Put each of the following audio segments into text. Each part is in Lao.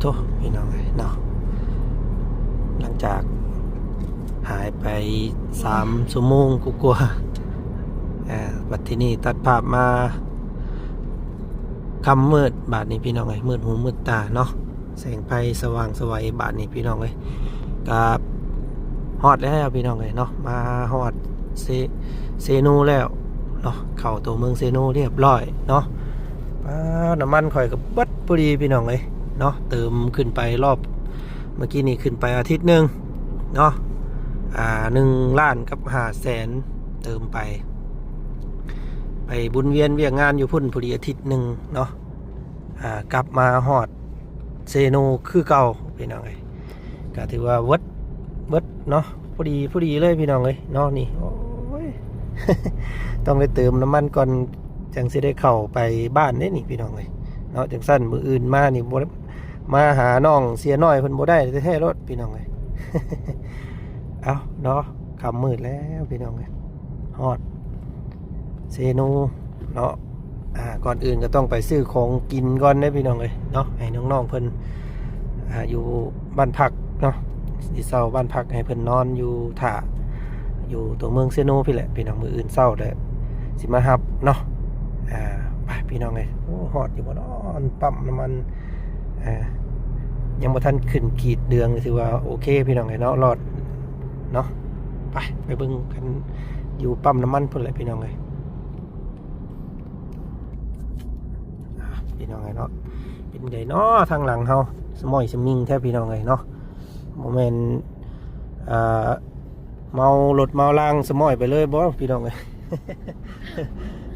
ໂທ້ ພີ່ນ້ອງເອີຍເນາະ ຫຼັງຈາກຫາຍໄປສາມຊົ່ວໂມງກວ່າໆ ອ່າ ບັດທີນີ້ຕັດພາບມາຄ່ຳມືດບາດນີ້ ພີ່ນ້ອງເອີຍ ມືດຫູມືດຕາເນາະ ແສງໄຟສະຫວ່າງສະໄຫວບາດນີ້ ພີ່ນ້ອງເອີຍ ກະຮອດແລ້ວ ພີ່ນ້ອງເອີຍເນາະ ມາຮອດເຊ ເຊໂນແລ້ວເນາະ ເຂົ້າຕົວເມືອງເຊໂນຮຽບຮ້ອຍເນາະ. ປ້າ ນ້ຳມັນຂ້ອຍກໍເບິດພໍດີ ພີ່ນ້ອງເອີຍເນາະ ເຕີມຂຶ້ນໄປລອບ ເມື່ອກີ້ນີ້ຂຶ້ນໄປອາທິດໜຶ່ງເນາະ ອ່າ ໜຶ່ງລ້ານກັບຫ້າແສນ ເຕີມໄປ ໄປວຸນວຽນວຽກງານຢູ່ພຸ້ນພໍດີອາທິດໜຶ່ງເນາະ ອ່າ ກັບມາຮອດເຊໂນຄືເກົ່າ ພີ່ນ້ອງເອີຍ ກໍຖືວ່າເບິດ ເບິດເນາະ ພໍດີ ພໍດີເລີຍ ພີ່ນ້ອງເອີຍເນາະ ນີ້ ໂອ້ຍ ຕ້ອງໄດ້ເຕີມນ້ຳມັນກ່ອນ ຈັ່ງຊິໄດ້ເຂົ້າໄປບ້ານເດ້ນີ້ ພີ່ນ້ອງເອີຍເນາະ ຈັ່ງຊັ້ນມື້ອື່ນມານີ້ບໍ່ ມາຫານ້ອງເຊຍນ້ອຍເພິ່ນບໍ່ໄດ້ແທ້ໆໂລດ ພີ່ນ້ອງເອີຍ ເອົ້າເນາະ ຄ່ຳມືດແລ້ວ ພີ່ນ້ອງເອີຍ ຮອດເຊໂນເນາະ ອ່າ ກ່ອນອື່ນກໍຕ້ອງໄປຊື້ຂອງກິນກ່ອນເດ້ ພີ່ນ້ອງເອີຍເນາະ ໃຫ້ນ້ອງໆເພິ່ນ ອ່າ ຢູ່ບ້ານພັກເນາະ ຊິເຊົ່າບ້ານພັກໃຫ້ເພິ່ນນອນຢູ່ ຖ້າຢູ່ຕົວເມືອງເຊໂນພີ້ແຫຼະ ພີ່ນ້ອງ ມື້ອື່ນເຊົ້າແຫຼະຊິມາຮັບເນາະ ອ່າ ໄປ ພີ່ນ້ອງເອີຍ ໂອ້ ຮອດຢູ່ບໍ່ເນາະ ປ້ຳນ້ຳມັນ ອ່າ ຍັງບໍ່ທັນຂຶ້ນຂີດເດືອງ ຖືວ່າໂອເຄ ພີ່ນ້ອງເອີຍເນາະ ລອດເນາະ ໄປ ໄປເບິ່ງກັນຢູ່ປ້ຳນ້ຳມັນພຸ້ນແຫຼະ ພີ່ນ້ອງເອີຍ ອ່າ ພີ່ນ້ອງເອີຍເນາະ ເປັນໃດເນາະ ທາງຫຼັງເຮົາສະໝ້ອຍສະມິງແທ້ ພີ່ນ້ອງເອີຍເນາະ ບໍ່ແມ່ນ ອ່າ ເມົາລົດເມົາລາງສະໝ້ອຍໄປເລີຍບໍ່ ພີ່ນ້ອງເອີຍ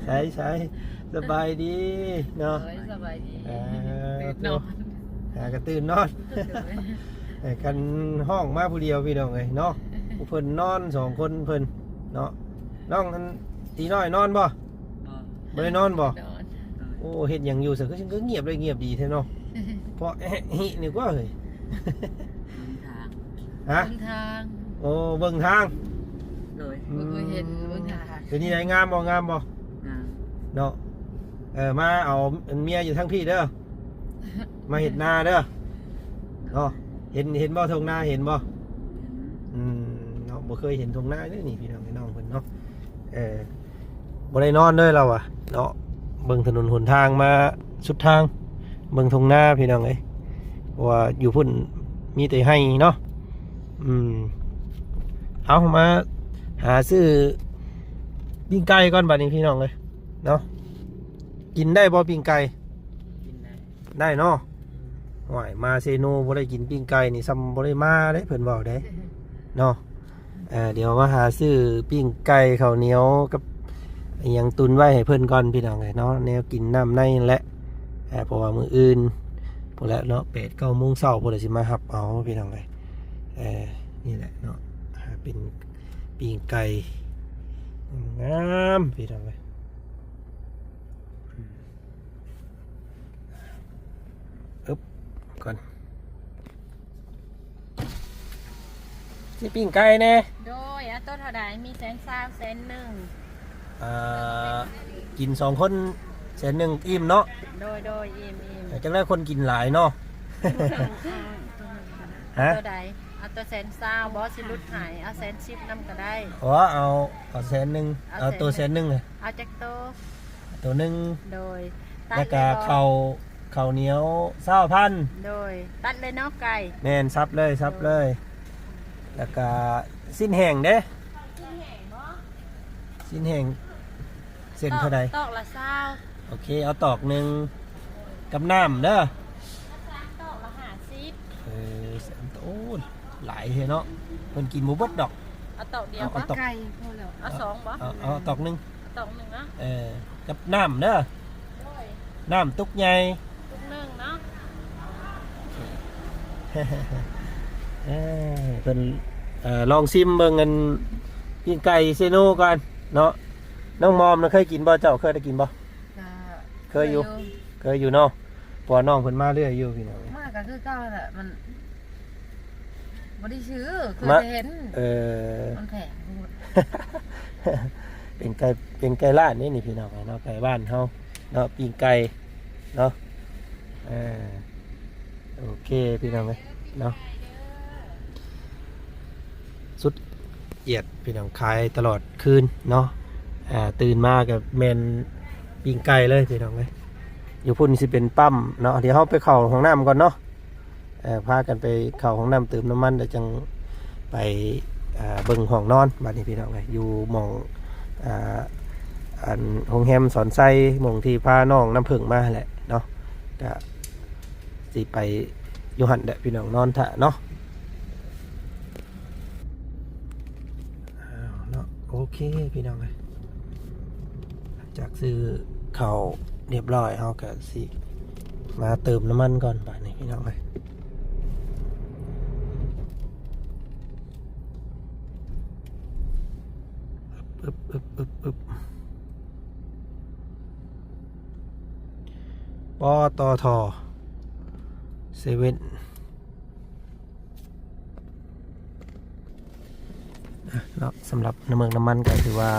ໃສໆ ສະບາຍດີເນາະ ໂດຍ ສະບາຍດີ ເອີ ຕື່ນນອນ ອ່າ ກະຕື່ນນອນ ໂດຍ ເອີ ຄັນຮ້ອງມາຜູ້ດຽວ ພີ່ນ້ອງເອີຍເນາະ ຜູ້ເພິ່ນນອນສອງຄົນເພິ່ນເນາະ ນ້ອງອັນຕີນ້ອຍນອນບໍ່? ບໍ່ ບໍ່ໄດ້ນອນບໍ່? ນອນ ໂອ້ ເຮັດຫຍັງຢູ່ຊະ ຄື ຄືງຽບເລີຍ ງຽບດີແທ້ເນາະ ເພາະແອະຫິນີ້ກວ່າເຮີ້ຍ ເບິ່ງທາງ ຮະ? ເບິ່ງທາງ ໂອ້ ເບິ່ງທາງ ໂດຍ ອືມ ເບິ່ງເຫັນ ເບິ່ງທາງ ເປັນຈັ່ງໃດ ງາມບໍ່? ງາມບໍ່? ງາມ ເນາະ ເອີ ມາເອົາເມຍຢູ່ທາງພີ້ເດີ ມາເຮັດນາເດີເນາະ ເຫັນ ເຫັນບໍ່ ທົ່ງນາເຫັນບໍ່? ເຫັນ ອືມ ເນາະ ບໍ່ເຄີຍເຫັນທົ່ງນາເດ້ນີ້ ພີ່ນ້ອງ ນ້ອງເພິ່ນເນາະ ເອີ ບໍ່ໄດ້ນອນເລີຍລາວວ່າເນາະ ເບິ່ງຖະໜົນຫົນທາງມາສຸດທາງ ເບິ່ງທົ່ງນາ ພີ່ນ້ອງເອີຍ ເພາະວ່າຢູ່ພຸ້ນມີແຕ່ໄຮ່ເນາະ ອືມ ເອົາ ມາຫາຊື້ປີ້ງໄກ່ກ່ອນບາດນີ້ ພີ່ນ້ອງເອີຍເນາະ ກິນໄດ້ບໍ່ປີ້ງໄກ່? ກິນໄດ້ ໄດ້ເນາະ ອືມ ໂອ້ຍ ມາເຊໂນບໍ່ໄດ້ກິນປີ້ງໄກ່ນີ້ ສ່ຳບໍ່ໄດ້ມາເດ້ ເພິ່ນເວົ້າເດ້ເນາະ ເອີ ດຽວມາຫາຊື້ປີ້ງໄກ່ ເຂົ້າໜຽວກັບອີ່ຫຍັງຕຸນໄວ້ໃຫ້ເພິ່ນກ່ອນ ພີ່ນ້ອງເອີຍເນາະ ແນວກິນນ້ຳໃນນັ້ນແຫຼະ ເອີ ເພາະວ່າມື້ອື່ນພຸ້ນແຫຼະເນາະ ແປດເກົ້າໂມງເຊົ້າພຸ້ນລະ ຊິມາຮັບເອົາ ພີ່ນ້ອງເອີຍ ເອີ ນີ້ແຫຼະເນາະ ເປັນປີ້ງໄກ່ງາມ ພີ່ນ້ອງເອີຍ. ອຶບ ກ່ອນ ຊິປີ້ງໄກ່ແດ່ ໂດຍ ເອົາໂຕເທົ່າໃດ? ມີແສນຊາວ ແສນໜຶ່ງ ອ່າ ກິນສອງຄົນແສນໜຶ່ງ ອີ່ມເນາະ ໂດຍ ໂດຍ ອີ່ມ ອີ່ມ ແຕ່ຈັ່ງໃດຄົນກິນຫຼາຍເນາະ ຮະ ໂຕໃດ? ເອົາໂຕແສນຊາວບໍ່? ຊິຫຼຸດໃຫ້ ເອົາແສນສິບນຳກໍໄດ້ ເອົາ ເອົາແສນໜຶ່ງ ເອົາໂຕແສນໜຶ່ງ ເອົາຈັກໂຕ? ໂຕໜຶ່ງ ໂດຍ ແລ້ວກະເຂົ້າ ເຂົ້າໜຽວຊາວພັນ ໂດຍ ຕັດເລີຍເນາະໄກ່ ແມ່ນ ສັບເລີຍ ສັບເລີຍ ແລ້ວກະຊີ້ນແຫ້ງເດ້ ຊີ້ນແຫ້ງບໍ່? ຊີ້ນແຫ້ງເສັ້ນເທົ່າໃດ? ຕອກ ຕອກລະຊາວ ໂອເຄ ເອົາຕອກໜຶ່ງ ກັບນ້ຳເດີ ຕອກລະຫ້າສິບ ເອີ ໂອ້ ຫຼາຍແທ້ເນາະ ເພິ່ນກິນບໍ່ເບິດດອກ ເອົາຕອກດຽວ ເອົາ ເອົາຕອກ ເອົາສອງບໍ່? ເອົາ ເອົາຕອກໜຶ່ງ ຕອກໜຶ່ງເນາະ ເອີ ກັບນ້ຳເດີ ໂດຍ ນ້ຳຕຸກໃຫຍ່ ຕຸກໜຶ່ງເນາະ ເອີ ເພິ່ນ ເອີ ລອງຊິມເບິ່ງອັນປີ້ງໄກ່ເຊໂນກ່ອນເນາະ ນ້ອງມອມນະເຄີຍກິນບໍ່? ເຈົ້າເຄີຍໄດ້ກິນບໍ່? ກໍເຄີຍຢູ່ ເຄີຍຢູ່ ເຄີຍຢູ່ເນາະ ເພາະວ່ານ້ອງເພິ່ນມາເລື້ອຍຢູ່ ພີ່ນ້ອງ ມາກໍຄືເກົ່າແຫຼະ ມັນ ບໍ່ໄດ້ຊື້ ເຄີຍແຕ່ເຫັນ ເອີ ມັນແພງໂພດ ເປັນໄກ່ ເປັນໄກ່ລ້ານເດ້ນີ້ ພີ່ນ້ອງເນາະ ໄກ່ບ້ານເຮົາເນາະ ປີ້ງໄກ່ເນາະ ເອີ ແລ້ ໂອເຄພີ່ນ້ອງເອີຍເນາະ ສຸດອຽດພີ່ນ້ອງ ຂາຍຕະຫຼອດຄືນເນາະ ອ່າ ຕື່ນມາກໍແມ່ນປີ້ງໄກ່ເລີຍພີ່ນ້ອງເອີຍ. ຢູ່ພຸ້ນຊິເປັນປ້ຳເນາະ ດຽວເຮົາໄປເຂົ້າຫ້ອງນ້ຳກ່ອນເນາະ ເອີ ພາກັນໄປເຂົ້າຫ້ອງນ້ຳເຕີມນ້ຳມັນ ແລ້ວຈັ່ງໄປ ອ່າ ເບິ່ງຫ້ອງນອນ. ບັດນີ້ພີ່ນ້ອງເອີຍ ຢູ່ໝ່ອງ ອ່າ ອັນໂຮງແຮມສອນໄຊ ໝ່ອງທີ່ພານ້ອງນ້ຳເຜິ້ງມາແຫຼະເນາະ ກະ ຊິໄປຢູ່ຫັ້ນແຫຼະພີ່ນ້ອງ ນອນຖ້າເນາະ. ອ້າວເນາະ ໂອເຄພີ່ນ້ອງເອີຍ ຈາກຊື້ເຂົ້າຮຽບຮ້ອຍ ເຮົາກະຊິມາເຕີມນ້ຳມັນກ່ອນບາດນີ້ພີ່ນ້ອງເອີຍ. ອຶບ ອຶບ ອຶບ ອຶບ ປຕທ ເຊເວັນ ອ່ະເນາະ ສຳລັບນ້ຳເມືອງນ້ຳມັນກໍຖືວ່າ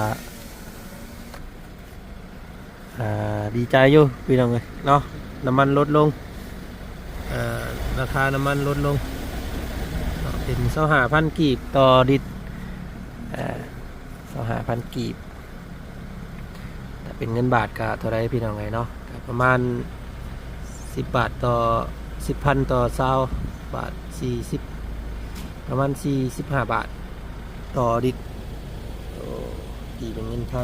ອ່າ ດີໃຈຢູ່ພີ່ນ້ອງເອີຍເນາະ ນ້ຳມັນລົດລົງ ເອີ ລາຄານ້ຳມັນລົດລົງເນາະ ເປັນຊາວຫ້າພັນກີບຕໍ່ລິດ ເອີ ຊາວຫ້າພັນກີບ. ຖ້າເປັນເງິນບາດກໍເທົ່າໃດພີ່ນ້ອງເອີຍເນາະ ກໍປະມານສິບບາດຕໍ່ ສິບພັນຕໍ່ຊາວບາດ ສີ່ສິບ ປະມານສີ່ສິບຫ້າບາດຕໍ່ລິດ. ໂອ້ ຕີເປັນເງິນໄທ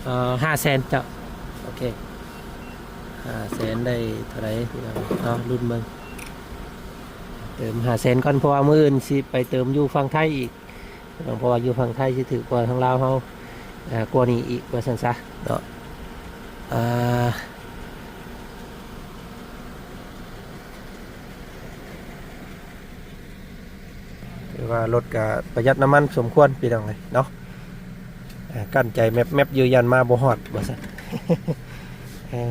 ເອີ ຫ້າແສນເຈົ້າ. ໂອເຄ ຫ້າແສນໄດ້ເທົ່າໃດພີ່ນ້ອງເນາະ ລຸ້ນເບິ່ງ ເຕີມຫ້າແສນກ່ອນ ເພາະວ່າມື້ອື່ນຊິໄປເຕີມຢູ່ຝັ່ງໄທອີກ ເພາະວ່າຢູ່ຝັ່ງໄທຊິຖືກກວ່າທາງລາວເຮົາ ເອີ ກວ່ານີ້ອີກວ່າຊັ້ນຊະເນາະ. ອ່າ ຖືວ່າລົດກະປະຢັດນ້ຳມັນສົມຄວນພີ່ນ້ອງເອີຍເນາະ ເອີ ກັ້ນໃຈແມັບໆຢູ່ ຢ້ານມາບໍ່ຮອດວ່າຊັ້ນ ເອີ.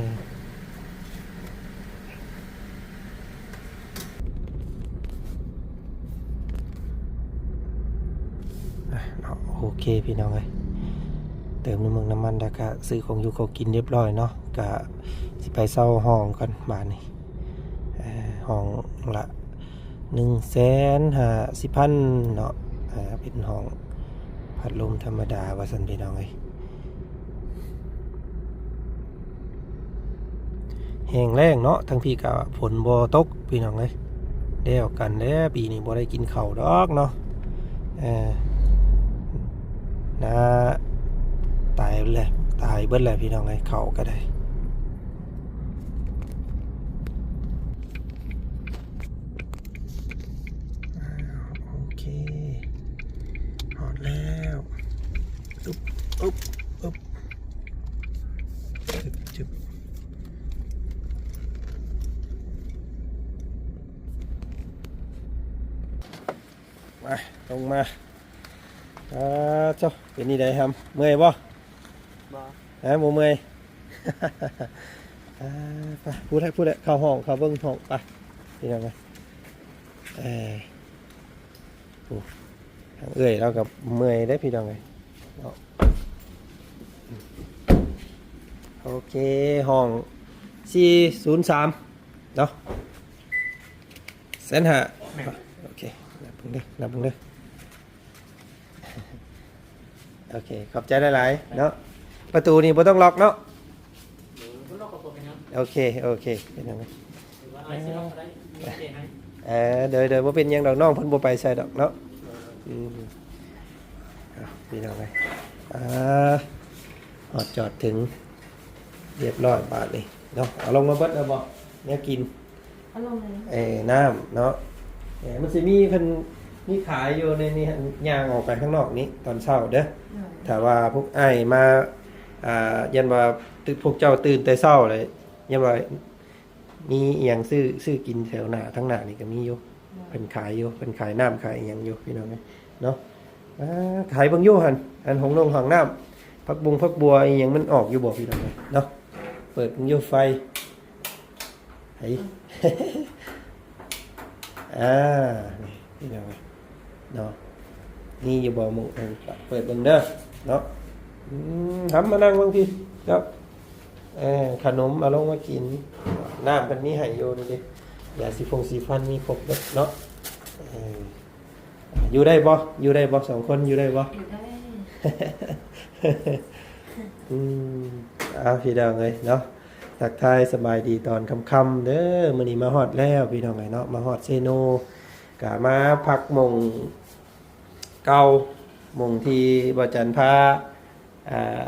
ອ່ະເນາະ ໂອເຄພີ່ນ້ອງເອີຍ ເຕີມນ້ຳມັນ ນ້ຳມັນ ແລ້ວກະຊື້ຂອງຢູ່ຂອງກິນຮຽບຮ້ອຍເນາະ ກະຊິໄປເຊົ່າຫ້ອງກ່ອນບາດນີ້ ເອີ ຫ້ອງລະໜຶ່ງແສນຫ້າສິບພັນເນາະ ເປັນຫ້ອງ ພັດລົມທຳມະດາວ່າຊັ້ນພີ່ນ້ອງເອີຍ ແຫ້ງແລ້ງເນາະ ທັງພີ້ກະຝົນບໍ່ຕົກພີ່ນ້ອງເອີຍ ແລ້ວກັນແລ້ວ ປີນີ້ບໍ່ໄດ້ກິນເຂົ້າດອກເນາະ ເອີ ນາຕາຍແລ້ວ ຕາຍເບິດແລ້ວພີ່ນ້ອງເອີຍ ເຂົ້າກະໄດ້. ອ້າວ ໂອເຄ ຮອດແລ້ວ ອຶບ ອຶບ ອຶບ ຈຶບ ຈຶບ ມາ ລົງມາ ອາ ເຈົ້າ ເປັນນີ້ໃດຫຳ ເມື່ອຍບໍ່? ບໍ່ ຮະ ບໍ່ເມື່ອຍ ອ່າ ໄປ ພຸ້ນແຫຼະ ພຸ້ນແຫຼະ ເຂົ້າຫ້ອງ ເຂົ້າເບິ່ງຫ້ອງ ໄປ ພີ່ນ້ອງເອີຍ ເອີ ໂອ້ ທາງເອື້ອຍລາວກໍເມື່ອຍເດ້ພີ່ນ້ອງເອີຍເນາະ ໂອເຄ ຫ້ອງສີ່ສູນສາມເນາະ ແສນຫ້າ ແມ່ນ ໂອເຄ ນັບເບິ່ງເດີ ນັບເບິ່ງເດີ ໂອເຄ ຂອບໃຈຫຼາຍໆເນາະ ປະຕູນີ້ບໍ່ຕ້ອງລັອກເນາະ ໂອເຄ ໂອເຄ ເປັນຫຍັງ ເອີ ໂດຍ ໂດຍ ບໍ່ເປັນຫຍັງດອກ ນ້ອງເພິ່ນບໍ່ໄປໃສດອກເນາະ ອືມ ເອົາ ພີ່ນ້ອງເອີຍ ອ່າ ຮອດຈອດເຖິງ ຮຽບຮ້ອຍບາດນີ້ເນາະ ເອົາລົງມາເບິດແລ້ວບໍ່ ແນວກິນ ເອົາລົງເລີຍ ເອີ ນ້ຳເນາະ ເອີ ມັນຊິມີເພິ່ນມີຂາຍຢູ່ໃນນີ້ ຍ່າງອອກໄປຂ້າງນອກນີ້ຕອນເຊົ້າເດີ ໂດຍ ຖ້າວ່າພວກອ້າຍມາ ອ່າ ຢ້ານວ່າ ພວກເຈົ້າຕື່ນແຕ່ເຊົ້າເລີຍ ຢ້ານວ່າມີອີ່ຫຍັງຊື້ ຊື້ກິນແຖວໜ້າ ທາງໜ້ານີ້ກໍມີຢູ່ ໂດຍ ເພິ່ນຂາຍຢູ່ ເພິ່ນຂາຍນ້ຳຂາຍອີ່ຫຍັງຢູ່ ພີ່ນ້ອງເອີຍເນາະ ອ່າ ຂາຍເບິ່ງຢູ່ຫັ້ນ ອັນ ຫົງນົງຫົງນ້ຳ ຜັກບຸ້ງຜັກບົວອີ່ຫຍັງມັນອອກຢູ່ບໍ່ ພີ່ນ້ອງເອີຍເນາະ ເປີດເບິ່ງຢູ່ໄຟ ໃຫ້ ອ່າ ນີ້ ພີ່ນ້ອງເອີຍເນາະ ມີຢູ່ບໍ່ ໝ່ອງ ເອີ ເປີດເບິ່ງເດີເນາະ ອືມ ທຳມານັ່ງເບິ່ງພີ້ເຈົ້າ ເອີ ຂະໜົມເອົາລົງມາກິນ ນ້ຳເພິ່ນມີໃຫ້ຢູ່ນີ້ເດ້ ຢາສີຟົງສີຟັນມີຄົບເບິດເນາະ. ເອີ ຢູ່ໄດ້ບໍ່? ຢູ່ໄດ້ບໍ່? ສອງຄົນຢູ່ໄດ້ບໍ່? ຢູ່ໄດ້. ອືມ ເອົາ ພີ່ນ້ອງເອີຍເນາະ ທັກທາຍສະບາຍດີຕອນຄ່ຳໆເດີ. ມື້ນີ້ມາຮອດແລ້ວ ພີ່ນ້ອງເອີຍເນາະ ມາຮອດເຊໂນ ກະມາພັກໝ່ອງເກົ່າ ໝ່ອງທີ່ບ່າວຈັນພາ ອ່າ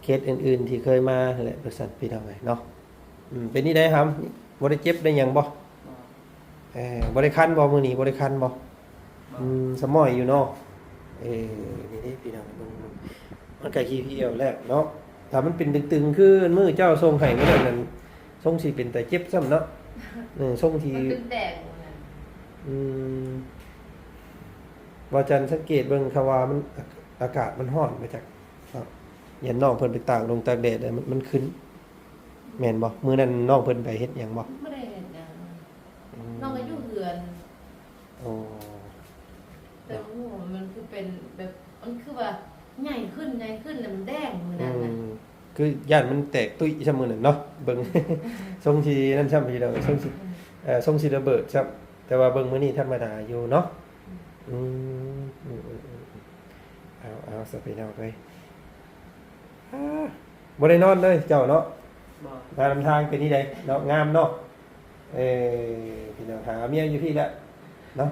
ເຂດອື່ນໆທີ່ເຄີຍມາແຫຼະ ວ່າຊັ້ນ ພີ່ນ້ອງເອີຍເນາະ. ອືມ ເປັນຈັ່ງໃດຫຳ ບໍ່ໄດ້ເຈັບໄດ້ຫຍັງບໍ່? ບໍ່. ເອີ ບໍ່ໄດ້ຄັນບໍ່? ມື້ນີ້ບໍ່ໄດ້ຄັນບໍ່? ບໍ່. ອືມ ສະໝອຍຢູ່ເນາະ. ເອີ ນີ້ເດ້ ພີ່ນ້ອງເບິ່ງ ມັນກະຂີ້ພຽວແລ້ວເນາະ. ຖ້າມັນເປັນຕຶງໆຄືມື້ເຈົ້າສົ່ງໃຫ້ມື້ນັ້ນນັ້ນ ຊົງຊິເປັນຕາເຈັບຊ້ຳເນາະ. ເອີ ຊົງທີ່ ມັນເປັນແຕກ. ອືມ ວ່າຈັນສັງເກດເບິ່ງ ຄຳວ່າມັນ ອາ ອາກາດມັນຮ້ອນມາຈາກເນາະ ຢ້ານນ້ອງເພິ່ນໄປຕາກລົງຕາກແດດແລ້ວມັນ ມັນຂຶ້ນ ແມ່ນບໍ່? ມື້ນັ້ນນ້ອງເພິ່ນໄປເຮັດຫຍັງບໍ່? ບໍ່ໄດ້ເຮັດຫຍັງ. ອືມ ນ້ອງກໍຢູ່ເຮືອນ. ອໍ ແຕ່ ໂອ້ ມັນຄືເປັນແບບ ມັນຄືວ່າໃຫຍ່ຂຶ້ນ ໃຫຍ່ຂຶ້ນ ແລ້ວມັນແດງມື້ນັ້ນນະ. ອືມ ຄືຢ້ານມັນແຕກຕຸ້ຍຊ້ຳມື້ນັ້ນເນາະ ເບິ່ງ ຊົງຊິນັ້ນຊ້ຳ ພີ່ນ້ອງ ຊົງຊິ ເອີ ຊົງຊິລະເບີດຊ້ຳ. ແຕ່ວ່າເບິ່ງມື້ນີ້ທຳມະດາຢູ່ເນາະ. ອືມ ອືມ ເອົາ ເອົາ ສະ ພີ່ນ້ອງເອີຍ ອາ ບໍ່ໄດ້ນອນເລີຍເຈົ້າເນາະ. ບໍ່. ມານຳທາງເປັນທີ່ໃດເນາະ ງາມເນາະ. ເອີ ພີ່ນ້ອງ ຫາເມຍຢູ່ພີ້ແຫຼະເນາະ.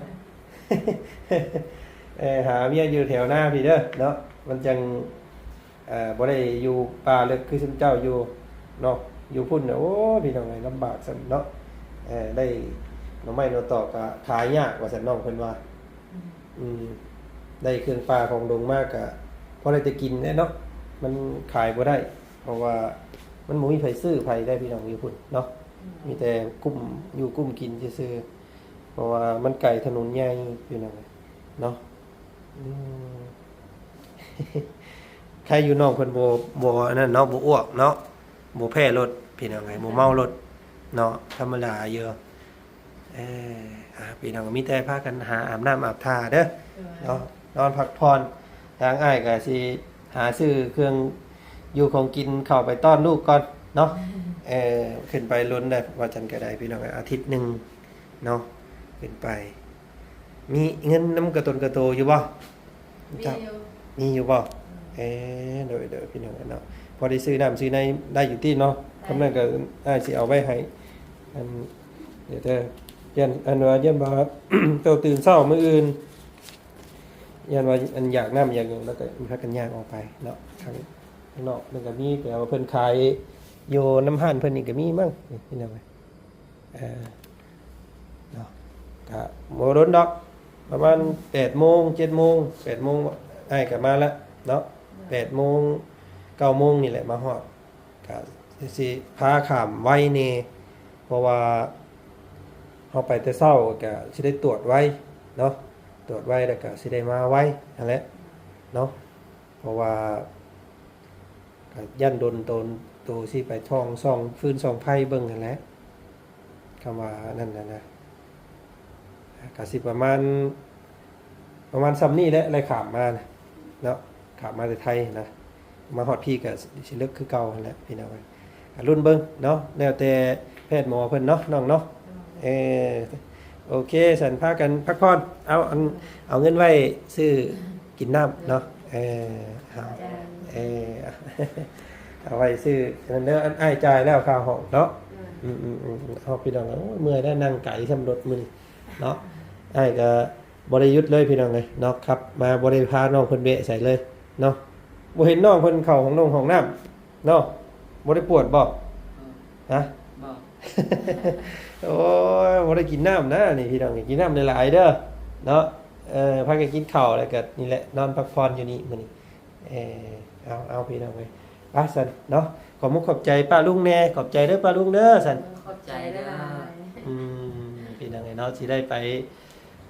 ເອີ ຫາເມຍຢູ່ແຖວນາພີ້ເດີເນາະ ມັນຈັ່ງ ເອີ ບໍ່ໄດ້ຢູ່ປ່າເລິກຄືຊຸມເຈົ້າຢູ່ເນາະ. ຢູ່ພຸ້ນນະ ໂອ້ ພີ່ນ້ອງເອີຍ ລຳບາກຊ້ຳເນາະ. ເອີ ໄດ້ໜໍ່ໄມ້ໜໍ່ຕອກກະຂາຍຍາກວ່າຊັ້ນ ນ້ອງເພິ່ນວ່າ. ອືມ ອືມ ໄດ້ເຄື່ອງປ່າຂອງດົງມາກະພໍໄດ້ແຕ່ກິນແຫຼະເນາະ ມັນຂາຍບໍ່ໄດ້ ເພາະວ່າມັນບໍ່ມີໃຜຊື້ໃຜໄດ້ ພີ່ນ້ອງ ຢູ່ພຸ້ນເນາະ. ອືມ ມີແຕ່ກຸ້ມຢູ່ກຸ້ມກິນຊື່ໆ ເພາະວ່າມັນໄກຖະໜົນໃຫຍ່ ພີ່ນ້ອງເນາະ. ອືມ ໃຄຢູ່ນ້ອງເພິ່ນບໍ່ ບໍ່ອັນນັ້ນເນາະ ບໍ່ອ້ວກເນາະ ບໍ່ແພ້ລົດ ພີ່ນ້ອງເອີຍ ບໍ່ເມົາລົດເນາະ ທຳມະດາຢູ່. ເອີ ອ່າ ພີ່ນ້ອງມີແຕ່ພາກັນຫາອາບນ້ຳອາບທ່າເດີເນາະ ນອນພັກຜ່ອນ. ທາງອ້າຍກໍຊິຫາຊື້ເຄື່ອງຢູ່ຂອງກິນເຂົ້າໄປຕ້ອນລູກກ່ອນເນາະ. ເອີ ຂຶ້ນໄປລົນໄດ້ ວ່າຈັ່ງກໍໄດ້ ພີ່ນ້ອງເອີຍ ອາທິດໜຶ່ງເນາະ ຂຶ້ນໄປ. ມີເງິນນຳກະຕົນກະໂຕຢູ່ບໍ່? ມີຢູ່. ມີຢູ່ບໍ່? ເອີ ໂດຍໆ ພີ່ນ້ອງເນາະ ພໍໄດ້ຊື້ນ້ຳຊື້ໃນໄດ້ຢູ່ຕິເນາະ. ໄດ້. ຄຳນັ້ນກໍອ້າຍຊິເອົາໄວ້ໃຫ້ ອັນ ດຽວເດີ ຢ້ານ ອັນວ່າ ຢ້ານວ່າເຈົ້າຕື່ນເຊົ້າມື້ອື່ນ ຢ້ານວ່າ ອັນ ຢາກນ້ຳຢາກຫຍັງ ແລ້ວກໍພາກັນຍ່າງອອກໄປເນາະ. ຂ້າງ ຂ້າງນອກມັນກໍມີ ແຕ່ວ່າເພິ່ນຂາຍຢູ່ນຳຮ້ານເພິ່ນນີ້ກໍມີມັ້ງ ພີ່ນ້ອງເອີຍ. ເອີ ເນາະ ກະບໍ່ດົນດອກ ປະມານແປດໂມງ ເຈັດໂມງ ແປດໂມງ ອ້າຍກະມາລະເນາະ. ແປດໂມງ ເກົ້າໂມງນີ້ແຫຼະມາຮອດ ກະຊິພາຂ້າມໄວແດ່ ເພາະວ່າເຮົາໄປແຕ່ເຊົ້າ ກະຊິໄດ້ຕວດໄວເນາະ ຕວດໄວ ແລ້ວກະຊິໄດ້ມາໄວຫັ້ນແຫຼະເນາະ. ເພາະວ່າ ກະຢ້ານດົນໂຕ ໂຕຊິໄປສ່ອງ ສ່ອງຟືນສ່ອງໄຟເບິ່ງຫັ້ນແຫຼະ ຄຳວ່ານັ້ນນະ ກະຊິປະມານ ປະມານຊ່ຳນີ້ແຫຼະ ໄລ່ຂ້າມມານະເນາະ ຂ້າມມາແຕ່ໄທນະ ມາຮອດພີ້ກະຊິເລິກຄືເກົ່າຫັ້ນແຫຼະ ພີ່ນ້ອງເອີຍ. ກະລຸ້ນເບິ່ງເນາະ ແລ້ວແຕ່ແພດໝໍເພິ່ນເນາະ ນ້ອງເນາະ. ເອີ ໂອເຄ ສັນ ພາກັນພັກຜ່ອນ ເອົາ ອັນ ເອົາເງິນໄວ້ຊື້ກິນນ້ຳເນາະ. ເອີ ເອົາ ເອີ ເອົາໄວ້ຊື້ນັ້ນເດີ ອັນ ອ້າຍຈ່າຍແລ້ວຄ່າຫ້ອງເນາະ. ອືມ ອືມ ອືມ ເອົາ ພີ່ນ້ອງ ໂອ້ຍ ເມື່ອຍໄດ໋ ນັ່ງໄກຊ່ຳລົດມື້ນີ້ເນາະ. ອ້າຍກະບໍ່ໄດ້ຢຸດເລີຍ ພີ່ນ້ອງເອີຍເນາະ ຂັບມາບໍ່ໄດ້ພານ້ອງເພິ່ນແວະໃສເລີຍເນາະ. ບໍ່ເຫັນນ້ອງເພິ່ນເຂົ້າຫ້ອງນົງຫ້ອງນ້ຳ ເນາະ ບໍ່ໄດ້ປວດບໍ່? ຮະ? ບໍ່. ໂອ້ຍ ບໍ່ໄດ້ກິນນ້ຳນະນີ້ ພີ່ນ້ອງ ກິນນ້ຳຫຼາຍໆເດີເນາະ. ເອີ ພາກັນກິນເຂົ້າ ແລ້ວກໍນີ້ແຫຼະ ນອນພັກຜ່ອນຢູ່ນີ້ມື້ນີ້. ເອີ ເອົາ ເອົາ ພີ່ນ້ອງເອີຍ ໄປຊັ້ນເນາະ. ຂອບມຸກຂອບໃຈປ້າລຸງແດ່ ຂອບໃຈເດີປ້າລຸງເດີຊັ້ນ. ຂອບໃຈຫຼາຍໆ. ອືມ ພີ່ນ້ອງເອີຍເນາະ ຊິໄດ້ໄປ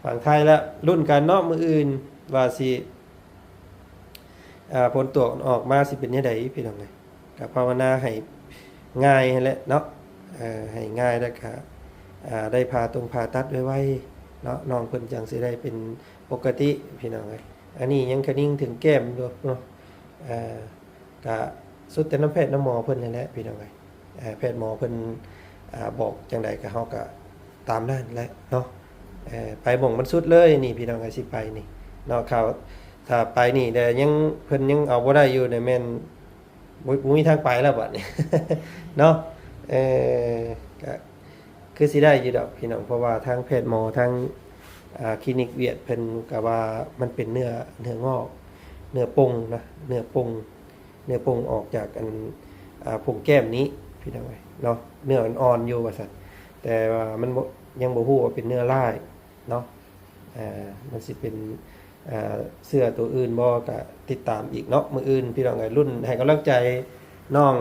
ຝັ່ງໄທລະ ລຸ້ນກັນເນາະ ມື້ອື່ນວ່າຊິ ອ່າ ຜົນຕົວະອອກມາຊິເປັນແນວໃດ ພີ່ນ້ອງເອີຍ. ກໍພາວະນາໃຫ້ງ່າຍຫັ້ນແຫຼະເນາະ ເອີ ໃຫ້ງ່າຍ ແລ້ວກໍ ອ່າ ໄດ້ຜ່າຕົງຜ່າຕັດໄວໆເນາະ ນ້ອງເພິ່ນຈັ່ງຊິໄດ້ເປັນປົກກະຕິ ພີ່ນ້ອງເອີຍ. ອັນນີ້ຍັງຄະນິງເຖິງແກ້ມຢູ່ເນາະ ເອີ ກະສຸດແຕ່ນຳແພດນຳໝໍເພິ່ນຫັ້ນແຫຼະ ພີ່ນ້ອງເອີຍ. ເອີ ແພດໝໍເພິ່ນ ອ່າ ບອກຈັ່ງໃດກໍ ເຮົາກໍຕາມນັ້ນແຫຼະເນາະ. ເອີ ໄປໝ່ອງມັນສຸດເລີຍນີ້ ພີ່ນ້ອງເອີຍ ຊິໄປນີ້ເນາະ. ເຂົາ ຖ້າໄປນີ້ແຕ່ຍັງ ເພິ່ນຍັງເອົາບໍ່ໄດ້ຢູ່ນີ້ ແມ່ນບໍ່ ບໍ່ມີທາງໄປແລ້ວບັດນີ້ເນາະ. ເອີ ກໍຄືຊິໄດ້ຢູ່ດອກ ພີ່ນ້ອງ, ເພາະວ່າທາງແພດໝໍ ທາງ ອ່າ ຄລີນິກຫວຽດ ເພິ່ນກໍວ່າມັນເປັນເນື້ອ ເນື້ອງອກ ເນື້ອປົ່ງນະ ເນື້ອປົ່ງ ເນື້ອປົ່ງອອກຈາກອັນ ອ່າ ໂພງແກ້ມນີ້ ພີ່ນ້ອງເອີຍເນາະ. ເນື້ອອ່ອນໆຢູ່ວ່າຊັ້ນ, ແຕ່ວ່າມັນບໍ່ ຍັງບໍ່ຮູ້ວ່າເປັນເນື້ອຮ້າຍເນາະ. ເອີ ມັນຊິເປັນ ເອີ ເຊື້ອຕົວອື່ນບໍ່ ກະຕິດຕາມອີກເນາະ. ມື້ອື່ນ ພີ່ນ້ອງເອີຍ ລຸ້ນໃຫ້ກຳລັງໃຈນ້ອງ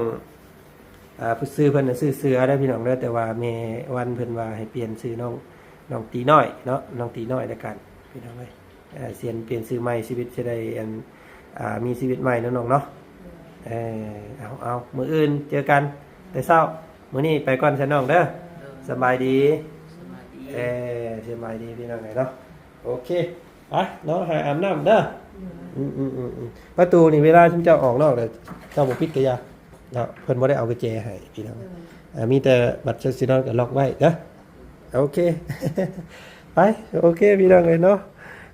ອ່າ ຊື່ເພິ່ນນະ ຊື່ເສືອເດີ ພີ່ນ້ອງເດີ, ແຕ່ວ່າແມ່ວັນເພິ່ນວ່າໃຫ້ປ່ຽນຊື່ນ້ອງ ນ້ອງຕີນ້ອຍເນາະ, ນ້ອງຕີນ້ອຍລະກັນ ພີ່ນ້ອງເອີຍ. ເອີ ສຽນປ່ຽນຊື່ໃໝ່ ຊີວິດຊິໄດ້ອັນ ອ່າ ມີຊີວິດໃໝ່ເນາະນ້ອງເນາະ. ເອີ ເອົາ ເອົາ ມື້ອື່ນເຈີກັນແຕ່ເຊົ້າ, ມື້ນີ້ໄປກ່ອນຊະນ້ອງເດີ. ສະບາຍດີ. ສະບາຍດີ. ເອີ ສະບາຍດີ ພີ່ນ້ອງເອີຍເນາະ. ໂອເຄ ໄປເນາະ ຫາອາບນ້ຳເດີ. ອືມໆໆໆ ປະຕູນີ້ ເວລາຊຸມເຈົ້າອອກນອກແລ້ວ ເຈົ້າບໍ່ປິດກະຢ່າເນາະ, ເພິ່ນບໍ່ໄດ້ເອົາກະແຈໃຫ້ ພີ່ນ້ອງ. ເອີ ອ່າ ມີແຕ່ບັດເຈົ້າຊິນອນກໍລັອກໄວ້ເດີ. ໂອເຄ ໄປ ໂອເຄ ພີ່ນ້ອງເອີຍເນາະ.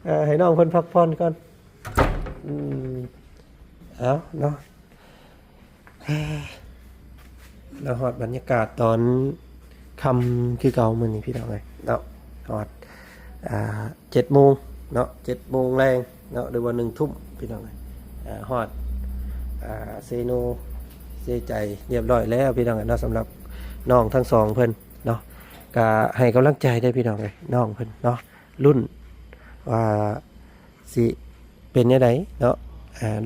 ເອີ ໃຫ້ນ້ອງເພິ່ນພັກຜ່ອນກ່ອນ. ອືມ ເອົາເນາະ ມາຮອດບັນຍາກາດຕອນຄ່ຳຄືເກົ່າມື້ນີ້ ພີ່ນ້ອງເອີຍເນາະ. ຮອດ ອ່າ ເຈັດໂມງເນາະ ເຈັດໂມງແລງເນາະ ຫຼືວ່າໜຶ່ງທຸ່ມ ພີ່ນ້ອງເອີຍ. ອ່າ ຮອດ ອ່າ ເຊໂນເຊໄຈຮຽບຮ້ອຍແລ້ວ ພີ່ນ້ອງເອີຍເນາະ. ສຳລັບນ້ອງທັງສອງເພິ່ນເນາະ ກະໃຫ້ກຳລັງໃຈເດີ ພີ່ນ້ອງເອີຍ ນ້ອງເພິ່ນເນາະ. ລຸ້ນວ່າຊິເປັນແນວໃດເນາະ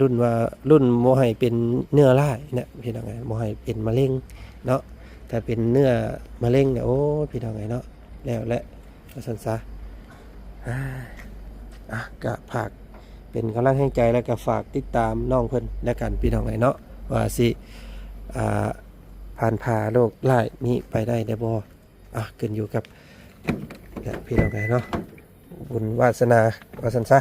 ລຸ້ນວ່າ ລຸ້ນບໍ່ໃຫ້ເປັນເນື້ອຮ້າຍນະ ພີ່ນ້ອງເອີຍ ບໍ່ໃຫ້ເປັນມະເຮັງເນາະ. ຖ້າເປັນເນື້ອມະເຮັງນະ ໂອ້ຍ ພີ່ນ້ອງເອີຍເນາະ ແລ້ວແຫຼະ ວ່າຊັ້ນຊະ. ອ່າ ກະຝາກເປັນກຳລັງແຮງໃຈ ແລ້ວກະຝາກຕິດຕາມນ້ອງເພິ່ນແລ້ວກັນ ພີ່ນ້ອງເອີຍເນາະ ວ່າຊິ ອ່າ ຜ່ານຜ່າໂລກຮ້າຍນີ້ໄປໄດ້ແດ່ບໍ່. ອ່ະ ຂຶ້ນຢູ່ກັບ ແຫຼະ ພີ່ນ້ອງເອີຍເນາະ ບຸນວາສະໜາ ວ່າຊັ້ນຊະ.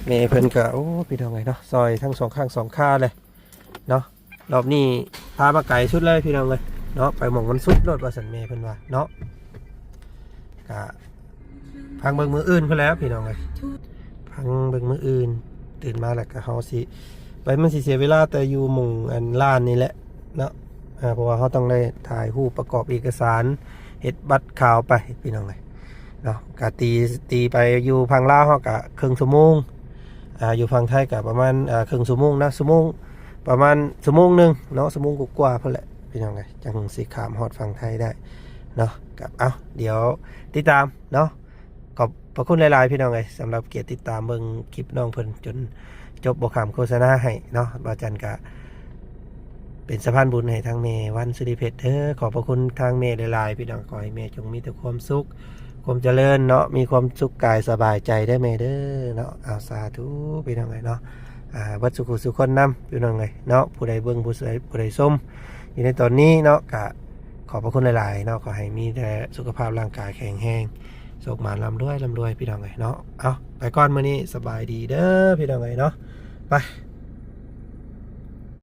ແມ່ເພິ່ນກໍ ໂອ້ ພີ່ນ້ອງເອີຍເນາະ ຊ່ອຍທັງສອງຂ້າງສອງຂາເລີຍເນາະ. ລອບນີ້ພາມາໄກສຸດເລີຍ ພີ່ນ້ອງເອີຍເນາະ, ໄປໝ່ອງມັນສຸດໂລດ ວ່າຊັ້ນ ແມ່ເພິ່ນວ່າເນາະ. ກະ ຟັງເບິ່ງມື້ອື່ນພຸ້ນແຫຼະ ພີ່ນ້ອງເອີຍ ຟັງເບິ່ງມື້ອື່ນ. ຕື່ນມາແລ້ວກະເຮົາຊິໄປ ມັນຊິເສຍເວລາແຕ່ຢູ່ໝ່ອງອັນລານນີ້ແຫຼະເນາະ. ເອີ ເພາະວ່າເຮົາຕ້ອງໄດ້ຖ່າຍຮູບປະກອບເອກະສານ ເຮັດບັດຂ່າວໄປ ພີ່ນ້ອງເອີຍເນາະ. ກະຕີ ຕີໄປຢູ່ຝັ່ງລາວເຮົາກະເຄິ່ງຊົ່ວໂມງ ອ່າ ຢູ່ຝັ່ງໄທກະປະມານ ອ່າ ເຄິ່ງຊົ່ວໂມງນະ ຊົ່ວໂມງ ປະມານຊົ່ວໂມງໜຶ່ງເນາະ ຊົ່ວໂມງກວ່າໆພຸ້ນແຫຼະ ພີ່ນ້ອງເອີຍ ຈັ່ງຊິຂ້າມຮອດຝັ່ງໄທໄດ້ເນາະ. ກະ ເອົ້າ ດຽວຕິດຕາມເນາະ. ຂອບພະຄຸນຫຼາຍໆ ພີ່ນ້ອງເອີຍ ສຳລັບກຽດຕິດຕາມເບິ່ງຄລິບນ້ອງເພິ່ນຈົນຈົບ ບໍ່ຂ້າມໂຄສະນາໃຫ້ເນາະ. ບ່າວຈັນກະເປັນສະພານບຸນໃຫ້ທາງແມ່ວັນ ສຸລິເພັດເດີ. ຂອບພະຄຸນທາງແມ່ຫຼາຍໆ ພີ່ນ້ອງ, ຂໍໃຫ້ແມ່ຈົ່ງມີແຕ່ຄວາມສຸກ ຄວາມຈະເລີນເນາະ, ມີຄວາມສຸກກາຍສະບາຍໃຈເດີແມ່ເດີເນາະ. ເອົາ ສາທຸ ພີ່ນ້ອງເອີຍເນາະ. ອ່າ ເບິດສູ່ຄູ່ສູ່ຄົນນຳ ພີ່ນ້ອງເອີຍເນາະ, ຜູ້ໃດເບິ່ງ ຜູ້ໃດ ຜູ້ໃດຊົມຢູ່ໃນຕອນນີ້ເນາະ ກະ ຂອບພະຄຸນຫຼາຍໆເນາະ, ຂໍໃຫ້ມີແຕ່ສຸຂະພາບຮ່າງກາຍແຂງແຮງ, ໂຊກໝານ ລ່ຳລວຍ ລ່ຳລວຍ ພີ່ນ້ອງເອີຍເນາະ. ເອົາ ໄປກ່ອນມື້ນີ້ ສະບາຍດີເດີ ພີ່ນ້ອງເອີຍເນາະ. ໄປ